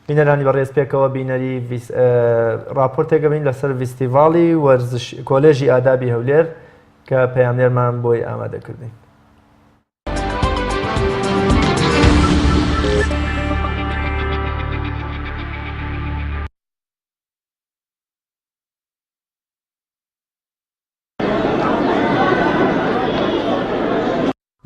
بینەرانی بەڕێز پێکەوە بینەری ڕاپۆرتێکە بین لەسەر ڤیستیڤاڵی وەرزش کۆلێژی ئادابی هەولێر کە پەیامنێرمان بۆی ئامادەکردین.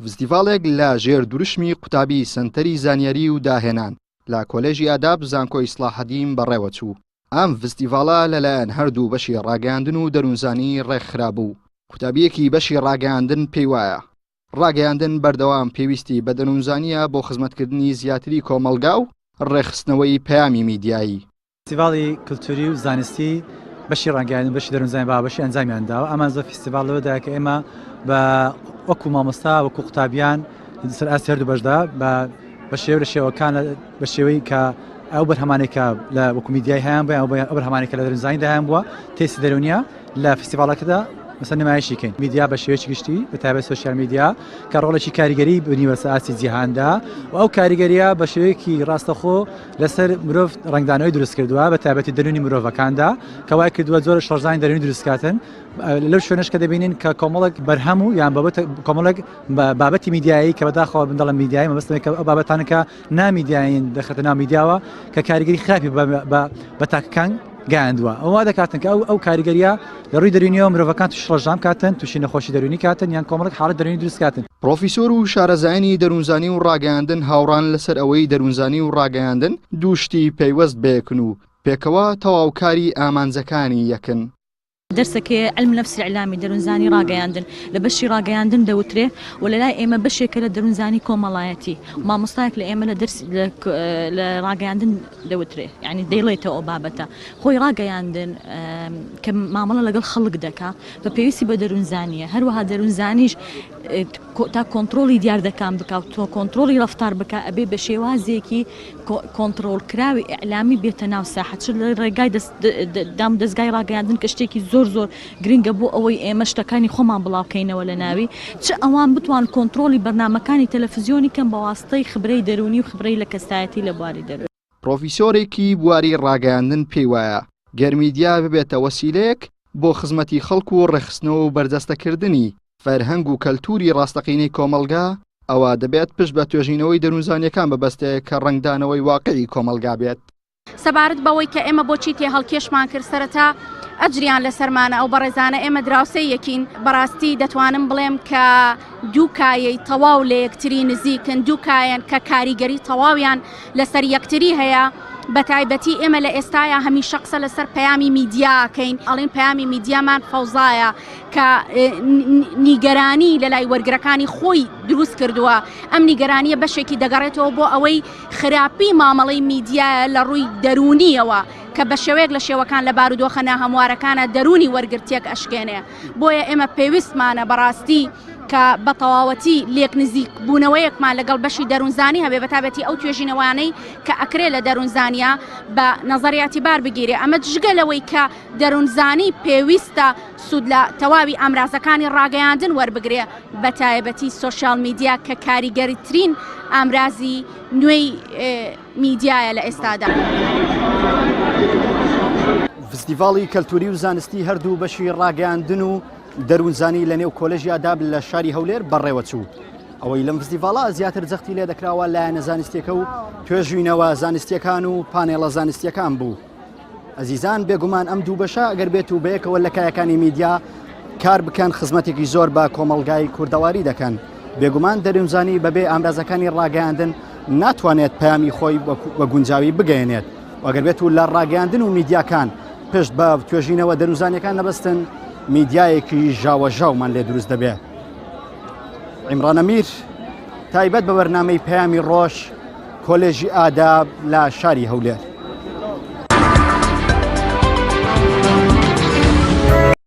ڤستیڤاڵێک لە ژێر دروشمی قوتابی سەنتەری زانیاری و داهێنان لە کۆلێژی ئاداب زانکۆی سڵاحەدین بەڕێوەچوو. ئەم ڤستیڤاڵە لەلایەن هەردوو بەشی ڕاگەیاندن و دەروونزانی ڕێکخرابوو. قوتابییەکی بەشی ڕاگەیاندن پێیوایە، ڕاگەیاندن بەردەوام پێویستی بە دەروونزانییە بۆ خزمەتکردنی زیاتری کۆمەڵگا و ڕێکخستنەوەی پەیامی میدیایی. فیستیڤاڵی کلتوری و زانستی بەشی ڕاگەیاندن بەشی دەروونزانی بە هاوبەشی ئەنجامیان داوە. ئامانج لە فیستیڤاڵ لەوەدایە کە ئێمە بە وەکو مامۆستا وەکو قوتابیان سەر ئاستی هەردوو بەشدا بە بە شێوە لە شێوەکان بە شێوەی کە ئەو بەرهەمانەی کە لە وەکو میدیای هەیان بووە ئەو بەرهەمانەی کە لە دەروونزانیدا هەیان بووە تێستی دەروونیە لە فیستیڤاڵەکەدا مەسەن نمایشی کەین. میدیا بە شێوەیەکی گشتی بە تایبەت سۆشیال میدیا کە ڕۆڵێکی کاریگەری بنیوە سەر ئاستی جیهاندا و ئەو کاریگەریە بە شێوەیەکی ڕاستەخۆ لەسەر مرۆڤ ڕەنگدانەوەی دروست کردووە بە تایبەتی دەروونی مرۆڤەکاندا کە وای کردووە زۆر شڵەژانی دەروونی دروست کاتن لەو شوێنەش کە دەبینین کە کۆمەڵێک بەرهەم و یان بابەت کۆمەڵێک بابەتی میدیایی کە بەداخەوە من دەڵێم میدیایی مەبەستم کە ئەو بابەتانە کە نامیدیایین دەخرێتە ناو میدیاوە کە کاریگەری خراپی بە تاکەکان گەیاندووە ئەو وا دەکاتن کە ئەو ئەو کاریگەریە لە ڕووی دەروونیەوە مرۆڤەکان تووشی شڵەژان کاتن تووشی نەخۆشی دەروونی کاتن یان کۆمەڵێک حاڵەت دەروونی دروست کاتن. پڕۆفیسۆر و شارەزایانی دەروونزانی و ڕاگەیاندن هاوڕان لەسەر ئەوەی دەروونزانی و ڕاگەیاندن دوو شتی پەیوەست بەیەکن و پێکەوە تەواوکاری ئامانجەکانی یەکن. دەرسەکەی، علم نفس الاعلامی، دەروونزانی ڕاگەیاندن، لە بەشی ڕاگەیاندن دەوترێ و لە لای ئێمە بەشێکە لە دەروونزانی کۆمەڵایەتی. مامۆستایەک لە ئێمە لە دەرس لە ڕاگەیاندن دەوترێ یانی دەیڵێتەوە ئەو بابەتە. خۆی ڕاگەیاندن کە مامەڵە لەگەڵ خەڵک دەکا بە پێویستی بە دەروونزانییە. هەروەها دەروونزانیش تا کۆنتڕۆڵی دیاردەکان بکا و تۆ کۆنتڕۆڵی ڕەفتار بکا ئەبێ بە شێوازێکی کۆنتڕۆڵکراوی ئیعلامی بێتە ناو ساحە چ لە ڕێگای دام دەزگای ڕاگەیاندن کە شتێکی زۆر زۆر گرنگە بۆ ئەوەی ئێمە شتەکانی خۆمان بڵاوکەینەوە لە ناوی چ ئەوان بتوان کۆنتڕۆڵی بەرنامەکانی تەلەفزیۆنی کەن بە واستەی خبرەی دەروونی و خبرەی لە کەسایەتی لە بواری دەروونی. پڕۆفیسۆرێکی بواری ڕاگەیاندن پێی وایە گەر میدیا ببێتە وەسیلەیەک بۆ خزمەتی خەڵک و ڕێکخستنەوە و بەرجەستەکردنی فەرهەنگ و کەلتووری ڕاستەقینەی کۆمەڵگا، ئەوا دەبێت پشت بە توێژینەوەی دەروونزانییەکان ببەستێ کە ڕەنگدانەوەی واقیعی کۆمەڵگا بێت. سەبارەت بەوەی کە ئێمە بۆچی تێهەڵکێشمان کرد، سەرەتا ئەجریان لەسەرمانە ئەو بەڕێزانە ئێمە دراوسێی یەکین، بەڕاستی دەتوانم بڵێم کە دوو کایەی تەواو لە یەکتری نزیکن، دوو کایەن کە کاریگەری تەواویان لەسەر یەکتری هەیە، بەتایبەتی ئێمە لە ئێستایا هەمیشە قسە لەسەر پەیامی میدیا ئەکەین، ئەڵێین پەیامی میدیامان فەوزایە کە نیگەرانی لەلای وەرگرەکانی خۆی دروست کردووە، ئەم نیگەرانیە بەشێکی دەگەڕێتەوە بۆ ئەوەی خراپی مامەڵەی میدیایە لە ڕووی دەروونیەوە کە بە شێوەیەک لە شێوەکان لە بارودۆخە ناهەموارەکانە دەروونی وەرگر تێک ئەشکێنێ. بۆیە ئێمە پێویستمانە بەڕاستی کە بە تەواوەتی لێک نزیک بوونەوەیەکمان لەگەڵ بەشی دەروونزانی هەبێ، بەتابەتی ئەو توێژینەوانەی کە ئەکرێ لە دەروونزانیا بە نەزەر ئیعتیبار بگیرێ. ئەمە جگە لەوەی کە دەروونزانی پێویستە سوود لە تەواوی ئامرازەکانی ڕاگەیاندن وەربگرێ، بەتایبەتی سۆشیال میدیا کە کاریگەرترین ئامرازی نوێی میدیایە لە ئێستادا. فستیڤاڵی کەلتوری و زانستی هەردوو بەشی ڕاگەیاندن و دەروونزانی لە نێو کۆلێژی ئاداب لە شاری هەولێر بەڕێوەچوو. ئەوەی لەم فستیڤاڵە زیاتر جەختی لێ دەکراوە لایەنە زانستیەکە و توێژینەوە زانستیەکان و پانێڵە زانستیەکان بوو. ئەزیزان بێگومان ئەم دوو بەشە ئەگەر بێت و بەیەکەوە لە کایەکانی میدیا کار بکەن خزمەتێکی زۆر بە کۆمەڵگای کوردەواری دەکەن. بێگومان دەروونزانی بەبێ ئامرازەکانی ڕاگەیاندن ناتوانێت پەیامی خۆی بە گونجاوی بگەیەنێت. ئەگەر بێت و لە ڕاگەیاندن و میدیاکان پشت بە توێژینەوە دەروونزانیەکان نەبەستن میدیایەکی ژاوەژاومان لێ دروست دەبێت. عیمڕان ئەمیر تایبەت بە بەرنامەی پەیامی ڕۆژ کۆلێژی ئاداب لە شاری هەولێر.